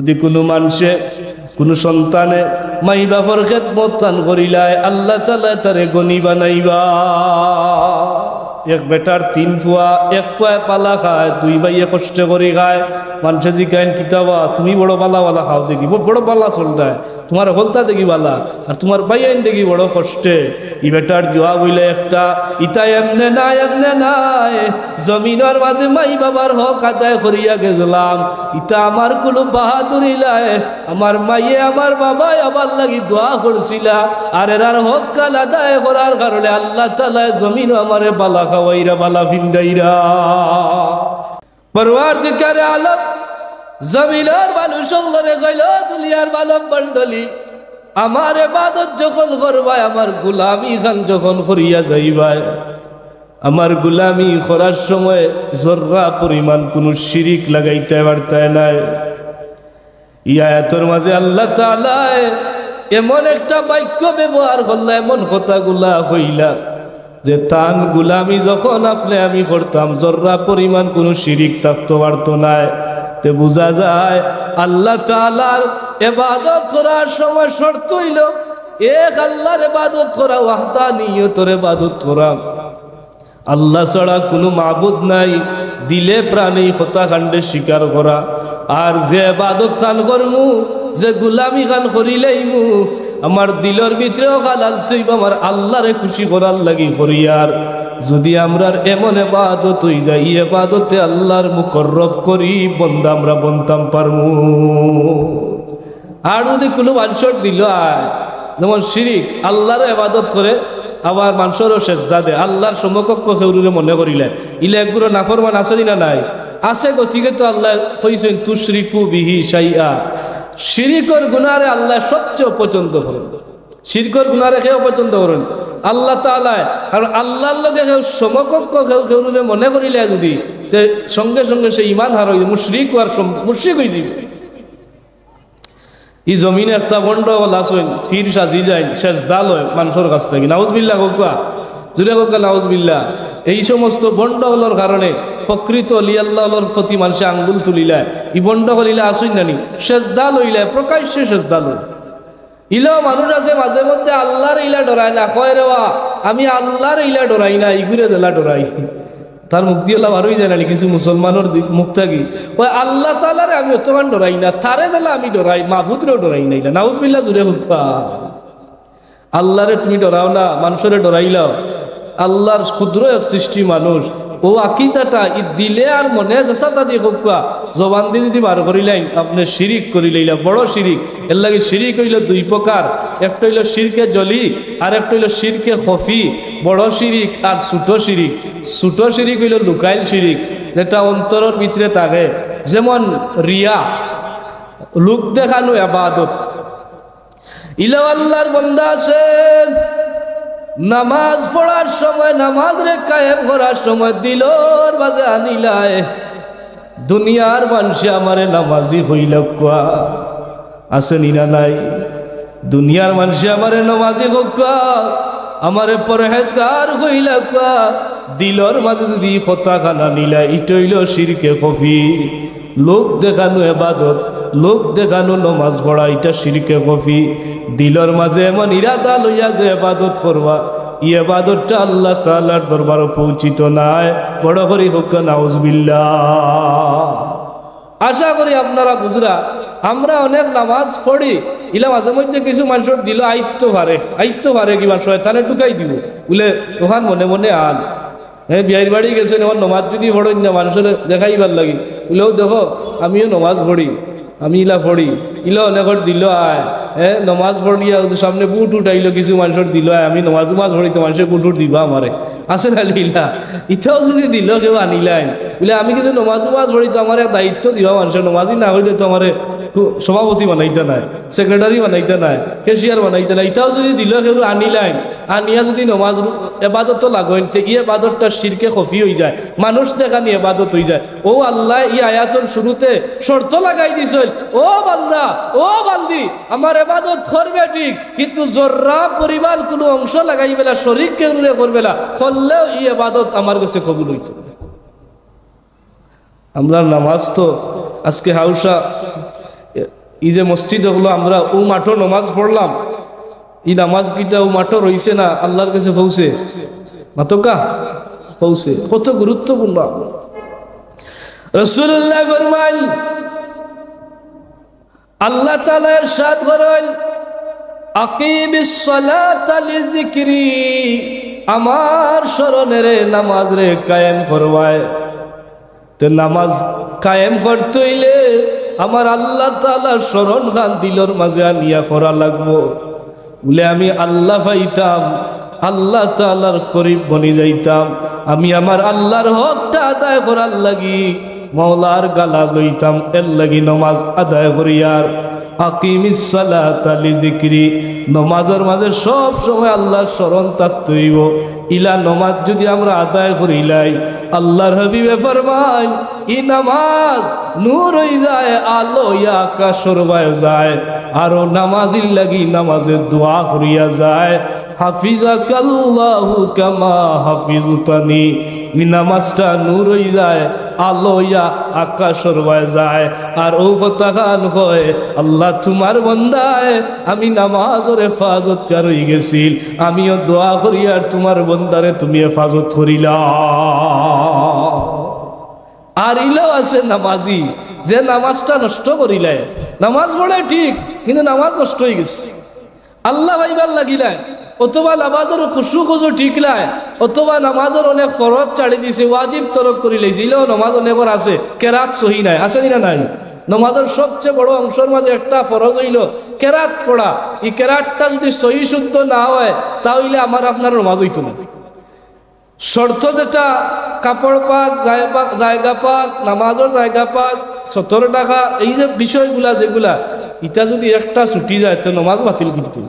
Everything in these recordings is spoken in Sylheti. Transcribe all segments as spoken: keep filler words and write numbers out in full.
যদি কুনু মানষে, কুনু সন্তানে মাই বাফর খেদমত খান করিলায়, আল্লাহ তাআলায় তারে গনি বানাইবা। এক বেটার তিন ফুয়া, এক ফুয়ায় বালা খায়, দুই ভাইয়ে কষ্টে করি খায়। মানষে জিকাইন, "কিতা বা, তুমি বড় বালা বালা খাও দেখি, ব-, বড় বালা চলতায়, তুমার হকলতা দেখি বালা, আর তুমার ভাইয়াইন দেখি বড় কষ্টে।" ই বেটার জুয়াব অইলো একটা, "ইতা এমনে নায়, এমনে নায়, জমিনর মাজে মাই বাবার হক আদায় করিয়া গেছলাম, ইতা আমার কুনু বাহাদুরি নায়।" আমার মাইয়ে আমার বাবায় আমার লাগি দোয়া করছিলা, আর এরার হক খান আদায় করার কারণে আল্লাহ তাআলায় জমিনো আমারে বালা খাওয়াইরা, বালা ফিন্দাইরা। পরওয়ারদিগারে আলম জমিনর মানুষ অকলরে কইলো, দুনিয়ার মানব মণ্ডলী, আমার এবাদত যখন করবায়, আমার গুলামি খান যখন করিয়া যাইবায়, আমার গুলামি করার সময় জর্রা পরিমাণ কুনু শিরিক লাগাইতায় পারতায় নায়। ই আয়াতর মাজে আল্লাহ তাআলায় এমন একটা বাক্য ব্যবহার করলা, এমন কথাগুলা কইলা যে তান গুলামি যখন আপনে আমি করতাম, জর্রা পরিমাণ কুনু শিরিক থাকতো পারতো নায়। তে বুঝা যায় আল্লাহ তাআলার এবাদত করার সময় শর্ত অইলো এক, আল্লাহর এবাদত করা, ওয়াহদানিয়তর এবাদত করা, আল্লাহ ছাড়া কুনু মাবুদ নাই, দিলে প্রাণে ই কথা খানরে স্বীকার করা। আর যে এবাদত খান করমু, যে গুলামি খান করিলাইমু, আমার দিলর ভিতরেও খালাল তৈব আমার আল্লাহরে খুশি করার লাগি করিয়ার। যদি আমরার এমন এবাদত অই যায়, ই এবাদতে আল্লাহর মুকররব করিব বন্দা আমরা বনতাম পারমু। আর যদি কুনু মানষর দিলো আয়, যেমন শিরিক, আল্লাহর এবাদত করে, আবার মানষরও সেজদা দে, আল্লাহর সমকক্ষ কেউরুরে মনে করিলে, ইলা এগুলো নাফরমান আছে নি না নাই? আছে, গতিকে তো আল্লায় কইছইন, "তুশরিকু বিহি শাইআ।" শিরিকর গুনারে আল্লায় সবচেয়ে অপছন্দ করইন। শিরকর গুনারে কেউ অপছন্দ করইন? আল্লাহ তাআলায়। কারণ আল্লাহর লগে কেউ সমকক্ষ, কেউ কেউরুরে মনে করিলে যদি, তে সঙ্গে সঙ্গে সে ইমান হারাই, মুশরিক অওয়ার সম-, মুশরিক অই যাইব। ই জমিনে একটা ভন্ড অকল আছইন, পীর সাজি যাইন, সেজদা লয় মানষর কাছ থাকি। নাউজুবিল্লাহ কউক্কা, জুরে কউক্কা নাউজুবিল্লাহ। এই সমস্ত ভন্ড অকলর কারণে প্রকৃত অলি আল্লাহ অকলর প্রতি মানষে আঙ্গুল তুলিলায়। ই ভন্ড অকল ইলা আছইন না নি? সেজদা লইলায়, প্রকাশ্যে সেজদা লয়। ইলাও মানুষ আছে মাঝে মধ্যে আল্লাহরে ইলা ডরায় না, কয়, "রে বা, আমি আল্লাহরে ইলা ডরাই না, ইগুরে যেলা ডরাই।" তার মুখ দি অলা বার অই যায় না নি কিছু মুসলমানর দি-, মুখ থাকি? কয়, "আল্লাহ তাআলারে আমি অতখান ডরাই না, তারে যেলা আমি ডরাই, মাবুদরেও ডরাই না।" ইলা নাউজুবিল্লাহ, জুরে কউক্কা। আল্লাহরে তুমি ডরাও না, মানষরে ডরাইলাও। আল্লাহর ক্ষুদ্র এক সৃষ্টি মানুষ, অউ আকিদাটা ই দিলে আর মনে যেছা তা দি কউক্কা, জবান দি যদি বার করিলাইন, আপনে শিরিক করিলাইলা, বড় শিরিক। এরলাগি শিরিক অইলো দুই প্রকার, একটা অইলো শিরকে জলি, আর একটা অইলো শিরকে খফি। বড় শিরিক আর ছোট শিরিক। ছোট শিরিক অইলো লুকাইল শিরিক, যেটা অন্তরর ভিতরে থাকে, যেমন রিয়া, লোক দেখানো এবাদত। ইলাও আল্লাহর বান্দা আছে, নামাজ পড়ার সময়, নামাজরে কায়েম করার সময় দিলর মাঝে আনিলায়, "দুনিয়ার মানষে আমারে নামাজি কইলাউক্কা।" আছে নি না নাই? "দুনিয়ার মানষে আমারে নামাজি কউক্কা, আমারে পরহেজগার কইলাউক্কা।" দিলর মাঝে যদি ই কথাখান আনিলায়, ইটা অইলো শিরকে খফি। লোক দেখানো এবাদত, লোক দেখানো নমাজ পড়া, ইটা শিরকে খফি। দিলর মাঝে এমন ইরাদা লইয়া যে এবাদত করবা, ই এবাদতটা আল্লাহ তাআলার দরবারো পৌঁছিত নায়। বড় করি কউক্কা নাউজুবিল্লাহ। আশা করি আপনারা বুঝরা, আমরা অনেক নামাজ পড়ি, ইলা মাঝে মধ্যে কিছু মানষর দিলো আইতো পারে, আইতো পারে কিবা শয়তানে ঢুকাই দিবো, বুলে অখান মনে মনে আন। হে, বিয়াইর বাড়ি গেছইন, অখন নমাজ যদি পড়ইন না, মানষরে দেখাইবার লাগি। বুলে, "অউ দেখো, আমিও নমাজ পড়ি, আমি ইলা পড়ি।" ইলা অনেকর দিলো আয়, হে, নমাজ পড়িয়া অউ যে সামনে বুট উঠাইলো, কিছু মানষর দিলো আয়, "আমি নমাজ উমাজ পড়ি, তো মানষে বুট উঠ দিবা আমারে।" আছে না ইলা? ইতাও যদি দিলো কেউ আনিলাইন, বুলে, "আমি কিন্তু নমাজ উমাজ পড়ি, তো আমারে এক দায়িত্ব দিবা মানষে, নমাজি না অইলে তো আমারে কু-, সভাপতি বানাইতা নায়, সেক্রেটারি বানাইতা নায়, ক্যাশিয়ার বানাইতা নায়।" ইতাও যদি দিলো কেউ আনিলাইন, আনিয়া যদি নমাজ রু-, এবাদতো লাগইন, তে ই এবাদতটা শিরকে খফি অই যায়, মানুষ দেখানি এবাদত অই যায়। অউ আল্লায় ই আয়াতর শুরুতে শর্ত লাগাই দিছইন, "ও বান্দা, ও বান্দি, আমার এবাদত করবে ঠিক, কিন্তু জর্রা পরিমাণ কুনু অংশ লাগাইবে না, শরিক কেউরে করবে না, করলেও ই এবাদত আমার গেছে কবুল অইতো।" আমরা নামাজ তো আজকে হাউসা, এ, এই যে মসজিদ অকলো, আমরা অউ মাঠো নমাজ পড়লাম, ই নমাজ কিতা অউ মাঠো রইছে না আল্লার গেছে পৌঁছে? মাতউক্কা, পৌঁছে। কত গুরুত্বপূর্ণ আমল। রাসূলুল্লায় ফরমাইন, আল্লাহ তাআলায় ইরশাদ করইন, "আকিমিস সালাতা লিযিকরি", আমার স্মরণেরে, নমাজরে কায়েম করবায়। তে নমাজ কায়েম করতে অইলে আমার আল্লাহ তাআলার স্মরণখান দিলর মাঝে আনিয়া করা লাগবো। বুলে আমি আল্লাহ পাইতাম, আল্লাহ তাআলার করিব বনি যাইতাম, আমি আমার আল্লার হকটা আদায় করার লাগি মাওলার গালা লইতাম, এর লাগি নমাজ আদায় করিয়ার। আকিমিস সালাতা লিযিকরি, নমাজর মাঝে সব সময় আল্লার স্মরণ থাকতে অইবো। ইলা নমাজ যুদি আমরা আদায় করিলাই, আল্লার হাবিবে ফরমাইন, ই নমাজ নূর অইযায়, আলো অইয়া আকাশর বায় যায়। আরো নমাজির লাগি নমাজে দোয়া করিয়া যায়, "হাফিজাকাল্লাহু কামা হাফিজতানি।" ই নমাজটা নূর অইযায়, আলো অইয়া আকাশর বায় যায়। আর অউ কথাখান কয়, "আল্লাহ, তুমার বন্দায় আমি নমাজর হেফাজতকার অইগেছিল, আমিও দোয়া করিয়ার তুমার বন্দারে তুমি হেফাজত করিলাও।" আর ইলাও আছে নমাজি, যে নমাজটা নষ্ট করিলায়, নমাজ পড়ে ঠিক, কিন্তু নমাজ নষ্ট অইগেছে। আল্লাহ পাইবার লাগিলায়, অথবা নমাজর খুশু খুজু ঠিক নাই, অথবা নমাজর অনেক ফরজ ছাড়ি দিছে, ওয়াজিব তরক করিলাইছে, ইলাও নমাজ অনেকর আছে, কেরাত সহি নাই, আছে নি না নাই? নমাজর সবচেয়ে বড় অংশর মাঝে একটা ফরজ অইলো কেরাত পড়া। ই কেরাতটা যুদি সহি শুদ্ধ না অয়, তা অইলে আমার আপনার নমাজ অইতো না। শর্ত যেটা, কাপড় পাক, জায়-, জায়গা পাক, নমাজর জায়গা পাক, সতর ঢাকা, এই যে বিষয়গুলা যেগুলা, ইটা যুদি একটা ছুটি যায়, তে নমাজ বাতিল কিন্তু।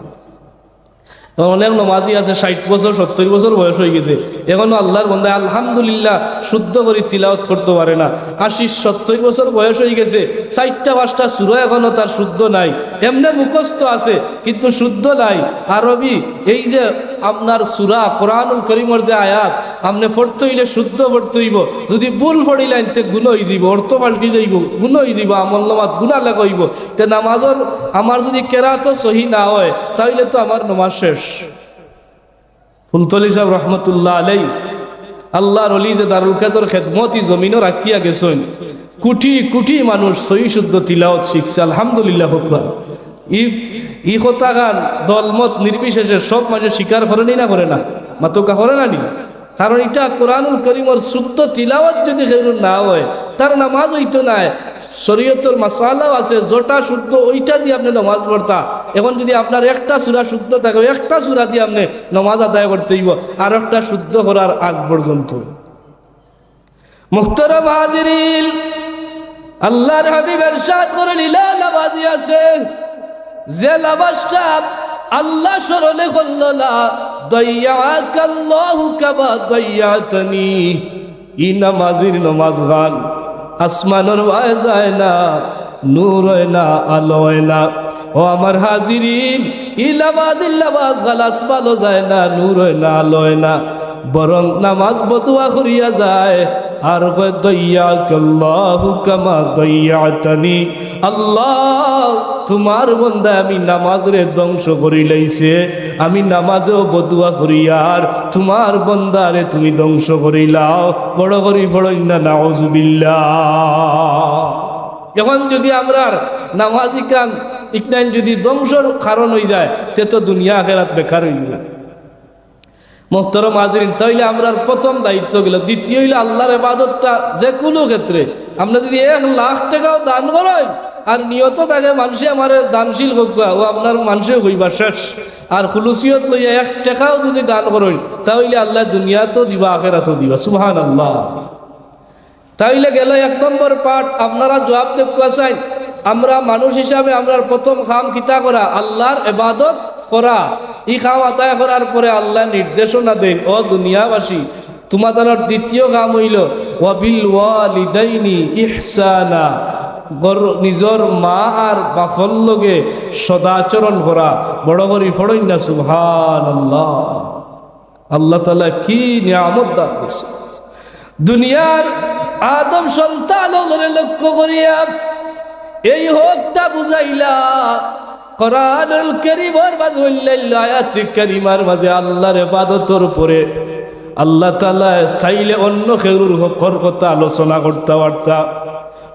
অখন অনেক নমাজি আছে, ষাইট বছর, সত্তইর বছর বয়স অইগেছে, অখনো আল্লার বন্দায় আলহামদুলিল্লাহ শুদ্ধ করি তিলাওয়াত করতো পারে না। আশি, সত্তইর বছর বয়স অইগেছে, চাইরটা পাঁচটা সূরা অখনো তার শুদ্ধ নাই, এমনে মুখস্থ আছে, কিন্তু শুদ্ধ নাই। আরবি, এই যে আপনার সূরা, কোরআনুল করিমর যে আয়াত, আপনে পড়তে অইলে শুদ্ধ পড়তে অইবো। যুদি ভুল পড়িলাইন, তে গুনা অইযিবো, অর্থ পাল্টি যাইবো, গুনা অইযিবো, আমলনামাত গুনা লেখা অইবো। তে নমাজর, আমার যুদি কেরাতও সহি না অয়, তা অইলে তো আমার নমাজ শেষ। ফুলতলি সাব রহমতুল্লাহ আলাই, আল্লার অলি যে দারুল কেরাতর খেদমত ই জমিনো রাখিয়া গেছইন, কুটি কুটি মানুষ সহি শুদ্ধ তিলাওয়াত শিখছে, আলহামদুলিল্লাহ কউক্কা। ই, ই কথাখান দলমত নির্বিশেষে সব মানষে স্বীকার করে নি না করে না? মাতউক্কা, করে না নি? কারণ ইটা কোরআনুল করিমর শুদ্ধ তিলাওয়াত যুদি কেউর না অয়, তার নমাজ অইতো নায়। শরীয়তর মাসালাও আছে, যেটা শুদ্ধ ওইটা দি আপনে নমাজ পড়তা। অখন যুদি আপনার একটা সূরা শুদ্ধ থাকে, ওই একটা সূরা দি আপনে নমাজ আদায় করতে অইবো, আর একটা শুদ্ধ করার আগ পর্যন্ত। মুহতারাম হাজিরিন, আল্লার হাবিব ইরশাদ করইন, ইলা নমাজি আছে, যে নমাজটা আল্লা স্মরণে করলো না, দাইয়াকাল্লাহু কামা দাইয়াতানি। ই নমাজির নমাজখান আসমানর বায় যায় না, নূর অয় না, আলো অয় না। ও আমার হাজিরিন, ই নমাজির নমাজখান আসমানো যায় না, নূর অয় না, আলো অয় না, বরং নমাজ বদদোয়া করিয়া যায়। আর কয়, "দাইয়াকাল্লাহু কামা দাইয়াতানি।" আল্লা, তুমার বন্দায় আমি নমাজরে ধ্বংস করিলাইছে, আমি নমাজেও বদদোয়া করিয়ার তুমার বন্দারে তুমি ধ্বংস করিলাও। বড় করি পড়ইন না, নাউজুবিল্লাহ। অখন যুদি আমরার নমাজিখান ইখান যুদি ধ্বংসর কারণ অইযায়, তে তো দুনিয়া আখেরাত বেকার অইযিবো। মুহতারাম হাজিরিন, তাইলে আমরার প্রথম দায়িত্ব গেলো। দ্বিতীয় অইলো আল্লার ইবাদতটা যে কুনু ক্ষেত্রে, আপনে যুদি এক লাখ টেকাও দান করইন আর নিয়ত থাকে মানষে আমারে দানশীল কউক্কা, ও আপনার মানষে কইবা শেষ। আর খুলুসিয়ত লইয়া এক টেকাও যুদি দান করইন, তাইলে আল্লায় দুনিয়াতও দিবা, আখেরাতও দিবা। সুবহানাল্লাহ। তাইলে গেলো এক নম্বর পার্ট, আপনারা জুয়াব দেউক্কা চাইন। আমরা মানুষ হিসাবে আমরার প্রথম কাম কিতা করা? আল্লার ইবাদত করা। ই কাম আদায় করার পরে আল্লায় নির্দেশনা দেইন, "ও দুনিয়াবাসী, তুমাতানর দ্বিতীয় কাম অইলো ওয়াবিল ওয়ালিদাইনি ইহসানা, গর-, নিজর মা আর বাফর লগে সদাচরণ করা।" বড় করি পড়ইন না, সুবহানাল্লাহ। আল্লাহ তাআলা কি নিয়ামত দান করছে। দুনিয়ার আদম সন্তান অকলরে লক্ষ্য করিয়া এই হকটা বুঝাইলা। কোরআনুল করিমর মাঝে অইল্লাইল্লা আয়াতে কারিমার মাঝে আল্লাহর ইবাদতর পরে আল্লাহ তাআলায় চাইলে অন্য কেউর হকর কথা আলোচনা করতা পারতা,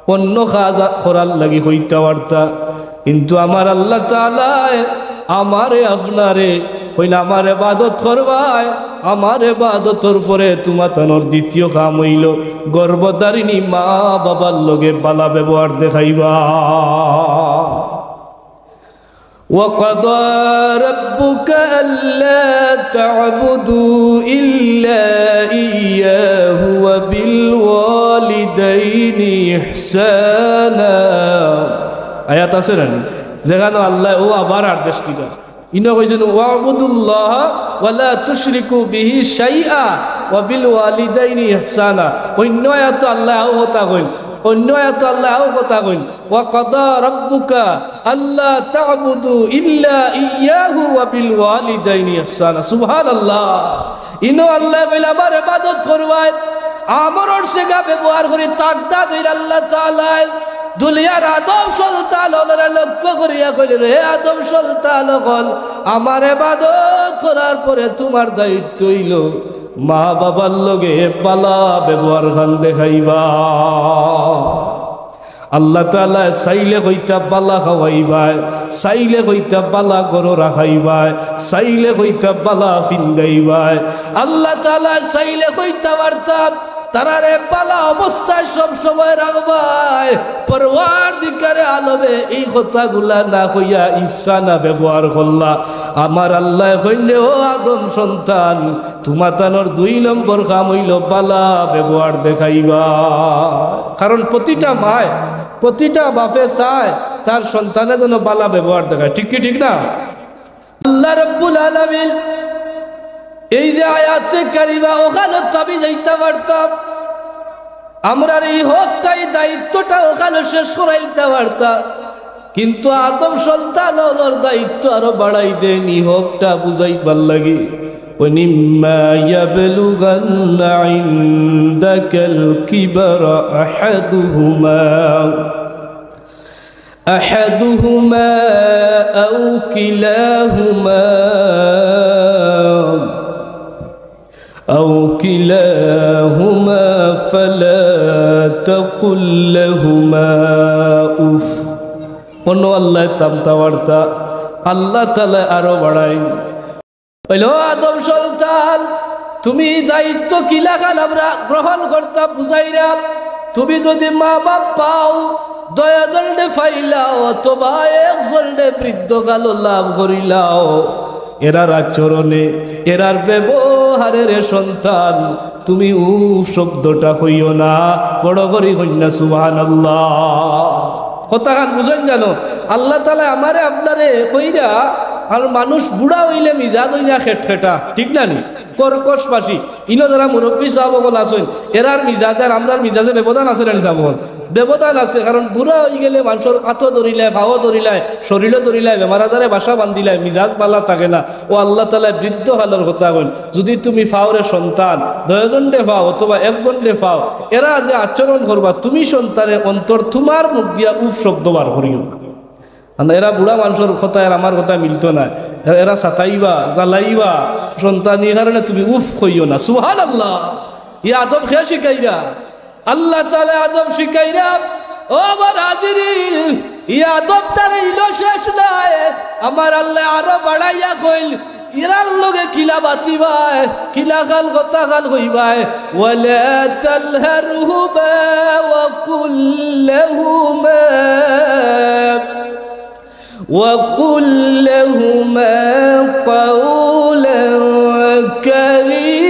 অন্য কাজ করার লাগি কইতা পারতা, কিন্তু আমার আল্লাহ তাআলায় আমারে আপনারে কইন, আমার ইবাদত করবায়, আমার ইবাদতর পরে তুমাতানর দ্বিতীয় কাম অইলো গর্ভধারিণী মা বাবার লগে বালা ব্যবহার দেখাইবা। وقضى ربك ألا تعبدوا إلا إياه وبالوالدين إحسانا। আয়াত আছে না? যেখানো আল্লায় অউ আবার আদেশ দিলা। ইনো কইছইন, "ওয়াবুদুল্লাহা ওয়ালা তুশরিকু বিহি শাইআ ওয়াবিল ওয়ালিদাইনি ইহসানা।" অইন্য আয়াতো আল্লায় অউ কথা কইন, অইন্য আয়াতো আল্লায় অউ কথা কইন, "ওয়া কাদা রাব্বুকা আল্লা তা'বুদু ইল্লা ইয়াহু ওয়াবিল ওয়ালিদাইনি ইহসানা।" সুবহানাল্লাহ। ইনো আল্লায় কইলা, "আমার ইবাদত করবায়।" আমরর সিগা ব্যবহার করি তাকদা দিল আল্লাহ তাআলায়। দুনিয়ার আদম সন্তান অকলরে লক্ষ্য করিয়া কইলা, "হে আদম সন্তান অকল, আমার ইবাদত করার পরে তুমার দায়িত্ব অইলো মা বাবার লগে বালা ব্যবহার খান দেখাইবা।" আল্লাহ তাআলায় চাইলে কইতা বালা খাওয়াইবায়, চাইলে কইতা বালা ঘরো রাখাইবায়, চাইলে কইতা বালা ফিন্দাইবায়। আল্লাহ তাআলায় চাইলে কইতা পারতা, তারারে বালা অবস্থায় সব সময় রাখবায়। পরওয়ারদিগারে আলমে এই কথাগুলা না কইয়া ইহসানা ব্যবহার করলা। আমার আল্লায় কইন, "ও আদম সন্তান, তুমাতানর দুই নম্বর কাম অইলো বালা ব্যবহার দেখাইবা।" কারণ প্রতিটা মায়, প্রতিটা বাপে চায় তার সন্তানে যেন বালা ব্যবহার দেখায়। ঠিক কি ঠিক না? আল্লাহ রাব্বুল আলামিন এই যে আয়াতে কারিমা, অখানো তো আমি যাইতা পারতাম, আমরার এই হকটা, এই দায়িত্বটা অখানো শেষ করাইলতা পারতাম, কিন্তু আদম সন্তান অকলর দায়িত্ব আরো বাড়াই দেইন, ই হকটা বুঝাইবার লাগি। وإما يبلغن عندك الكبر أحدهما أحدهما أو كلاهما أو كلاهما فلا تقل لهما أف। অনো আল্লায় থামতা পারতা, আল্লাহ তাআলায় আরো বাড়াইন। কইলা, "ও আদম সন্তান, তুমি দায়িত্ব কিলাখান আমরা গ্রহণ করতা বুঝাইরাম। তুমি যুদি মা বাপ পাও, দুইওজনরে পাইলাও, অথবা একজনরে বৃদ্ধকালো লাভ করিলাও, এরার আচরণে, এরার ব্যবহারে রে সন্তান, তুমি উফ শব্দটা কইও না।" বড় করি কইন না, সুবহানাল্লাহ। কথাখান বুঝইন জানো, আল্লাহ তাআলায় আমারে আপনারে কইরা, আর মানুষ বুড়া অইলে মিজাজ অইয়া খেটখেটা, ঠিক না নি? কর্কশ পাষি। ইনো যারা মুরব্বি সাব অকল আছইন, এরার মিজাজ আর আমরার মিজাজে ব্যবধান আছে না নি সাব অকল? ব্যবধান আছে, কারণ বুড়া অইগেলে মানষর আতো ধরিলায়, পাও ধরিলায়, শরীলো ধরিলায়, বেমার আজারে বাসা বান্ধিলায়, মিজাজ বালা থাকে না। ও আল্লাহ তাআলায় বৃদ্ধ কালর কথা কইন, যুদি তুমি পাওরে সন্তান, দুইওজনরে পাও অথবা একজনরে পাও, এরা যে আচরণ করবা, তুমি সন্তানে অন্তর তুমার মুখ দিয়া উফ শব্দ বার করিও না। কারণ এরা বুড়া মানষর কথা আর আমার কথা মিলতো নায়। এরা, এরা সাতাইবা, জ্বালাইবা, সন্তান, ই কারণে তুমি উফ কইও না। সুবহানাল্লাহ। ই আদব কে শিখাইরা? আল্লাহ তাআলায় আদব শিখাইরা। ও আমার হাজিরিন, ই আদবটার ইলো শেষ নাই। আমার আল্লায় আরো বাড়াইয়া কইল, এরার লগে কিলা মাতিবায়, কিলাখান কথাখান কইবায়। ولا تنهرهما وقل لهما وقل لهما قولا كريما।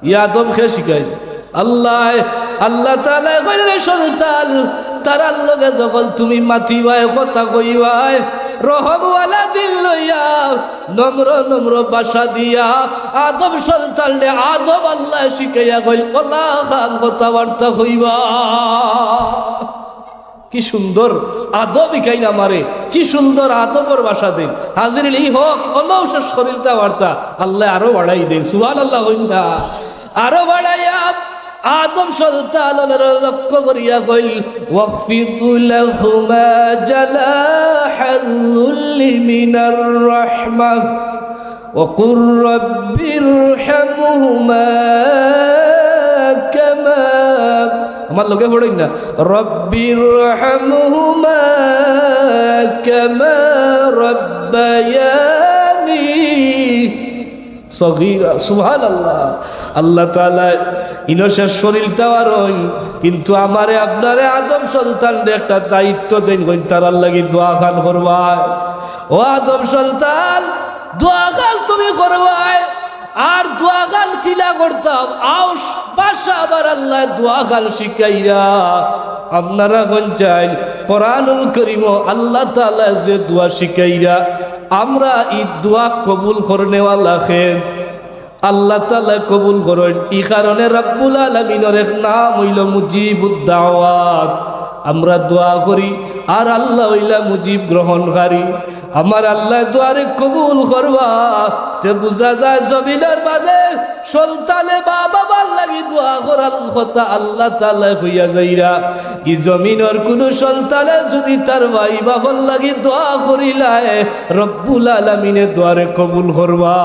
ই আদব কে শিখাইল? আল্লায়, আল্লাহ তাআলায় কইলা, রে সন্তান, তারার লগে যখন তুমি মাতিবায়, কথা কইবায়, রহমওয়ালা দিল লইয়া, নম্র নম্র ভাষা দিয়া, আদব সন্তানরে আদব আল্লায় শিখাইয়া কইল, অলাখান কথাবার্তা কইবা। কি সুন্দর আদব হিকাইন আমারে, কি সুন্দর আদবর ভাষা দিন। হাজিরিন, ই হক অনও শেষ করিলতা পারতা, আল্লায় আরো বাড়াই দেইন। সুবহানাল্লাহ কইন না? আরো বাড়াইয়া আদম সন্তানরে লক্ষ্য করিয়া কইল, "ওয়াখফিদ লাহুমা জানাহায যুল্লি মিনার রাহমাহ ওয়া কুর রাব্বিরহামহুমা কামা," আমার লগে পড়ইন না, "রাব্বিরহামহুমা কামা রাব্বায়ানি সগীরা।" সুবহানাল্লাহ। আল্লাহ তাআলা ইনো শেষ করিলতা পারইন, কিন্তু আমারে আপনারে আদম সন্তানরে একটা দায়িত্ব দেইন, কইন তারার লাগি দোয়া খান করবায়। ও আদম সন্তান, দোয়া খান তুমি করবায়। আর দোয়া খান কিলা করতাম? আউশ ভাষা আমার আল্লায় দোয়া খান শিখাইরা। আপনারা কইন চাইন, কোরআনুল করিমো আল্লাহ তাআলায় যে দোয়া শিখাইরা, আমরা ই দোয়া কবুল করনেওয়ালা কে? আল্লাহ তাআলায় কবুল করইন। ই কারণে রাব্বুল আলামিনর এক নাম অইলো মুজিবুদ দাওয়াত। আমরা দোয়া করি, আর আল্লাহ অইলা মুজিব গ্রহণকারী। আমার আল্লায় দোয়ারে কবুল করবা। তে বুঝা যায় জমিনর মাঝে সন্তানে মা বাবার লাগি দোয়া করার কথা আল্লাহ তাআলায় কইয়া যাইরা। ই জমিনর কুনু সন্তানে যুদি তার ভাই বাবার লাগি দোয়া করিলায়, রব্বুল আলামিনে দোয়ারে কবুল করবা।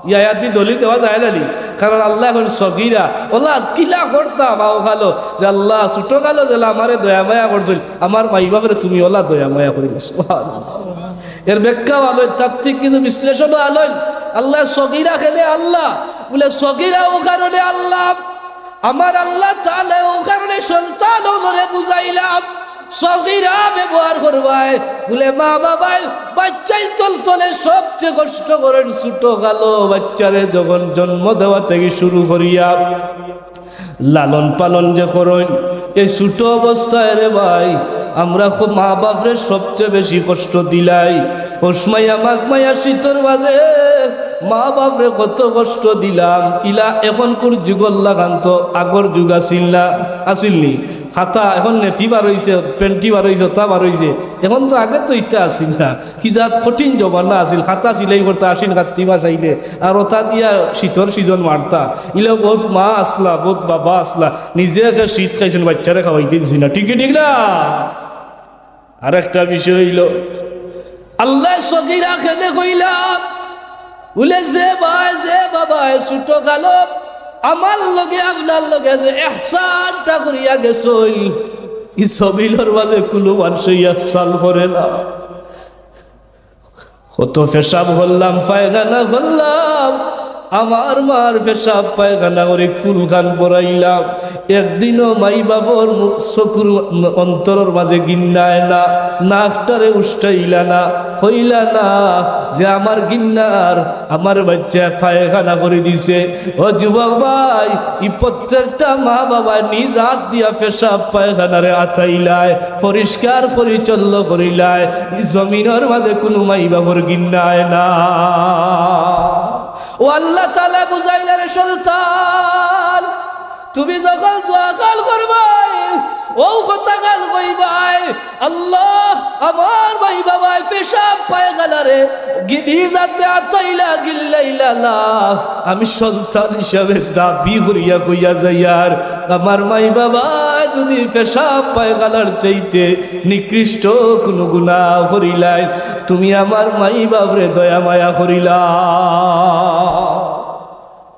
ই আয়াত দি দলিল দেওয়া যায় না নি? কারণ আল্লায় কইন সগীরা, অলা কিলা করতাম আউকালো, যে আল্লাহ ছোটকালো যেলা আমারে দয়া মায়া করছইন, আমার মাই বাপরে তুমি অলা দয়া মায়া করিলাও। সুবহানাল্লাহ। এর ব্যাখ্যা আনইন, তার থাকি কিছু বিশ্লেষণও আনইন। আল্লায় সগীরা কেনে আনলা, বুলে সগীরা অউ কারণে আনলা, আমার আল্লাহ তাআলায় অউ কারণে সন্তান অকলরে বুঝাইলা, সগীরা ব্যবহার করবায়। বুলে মা বাবায় বাইচ্চাইন তলতলে সবচে কষ্ট করইন, ছোটকালো বাইচ্চারে যখন জন্ম দেওয়া থাকি শুরু করিয়া লালন পালন যে করইন, এই ছোট অবস্থায় রে ভাই, আমরা খুব মা বাপরে সবচে বেশি কষ্ট দিলাই। পৌষ মাইয়া, মাঘ মাইয়া, শীতর মাঝে মা বাপরে কত কষ্ট দিলাম। ইলা এখনকুর যুগর লাখান তো আগর যুগ আছিল না, আছিল নি? কাতা, এখন নেপি বার অইছে, প্যান্টি বার অইছে, অতা বার অইছে। এখন তো, আগে তো ইতা আছিল না। কি জাত কঠিন জমানা আছিল, কাতা সিলাই করতা আশ্বিন কাত্তি মাস আইলে, আর অতা দিয়া শীতর season মারতা। ইলা বউত মা আছলা, বউত বাবা আছলা, নিজে একে শীত খাইছইন, বাইচ্চারে খাওয়াইতে দিছইন না। ঠিক কি ঠিক না? আরেকটা বিষয় অইলো, আল্লায় সগীরা কেনে কইলা, বুলে যে ভাই, যে বাবায় ছোটকালো আমার লগে, আপনার লগে যে এহসানটা করিয়া গেছইন, ই জমিনর মাঝে কুনু মানষে ই এহসান করে না। কত পেশাব করলাম, পায়খানা করলাম, আমার মার পেশাব পায়খানা করি কুলখান ভরাইলাম। একদিনও মাই বাপর মু-, চকুর অন্তরর মাঝে ঘিন্না আয় না, নাকটারে উষ্টাইলা না, কইলা না যে আমার ঘিন্নার আমার বাইচ্চায় পায়খানা করি দিছে। ও যুবক ভাই, ই প্রত্যেকটা মা বাবায় নিজ আত দিয়া পেশাব পায়খানারে আতাইলায়, পরিষ্কার পরিচ্ছন্ন করিলায়। ই জমিনর মাঝে কুনু মাই বাপর ঘিন্না আয় না। ও আল্লাহ তাআলায় বুঝাইলা, রে সন্তান, তুমি যখন দোয়া খান করবায়, অউ কথা খান কইবায়, আল্লাহ, আমার মাই বাবায় পেশাব পায়খানারে ঘিন্না আতে আতাইলা, ঘিন্নাইলা না। আমি সন্তান হিসাবে দাবি করিয়া কইয়া যাইয়ার, আমার মাই বাবায় যুদি পেশাব পায়খানার চাইতে নিকৃষ্ট কুনু গুনা করিলাইন, তুমি আমার মাই বাপরে দয়া মায়া করিলাও।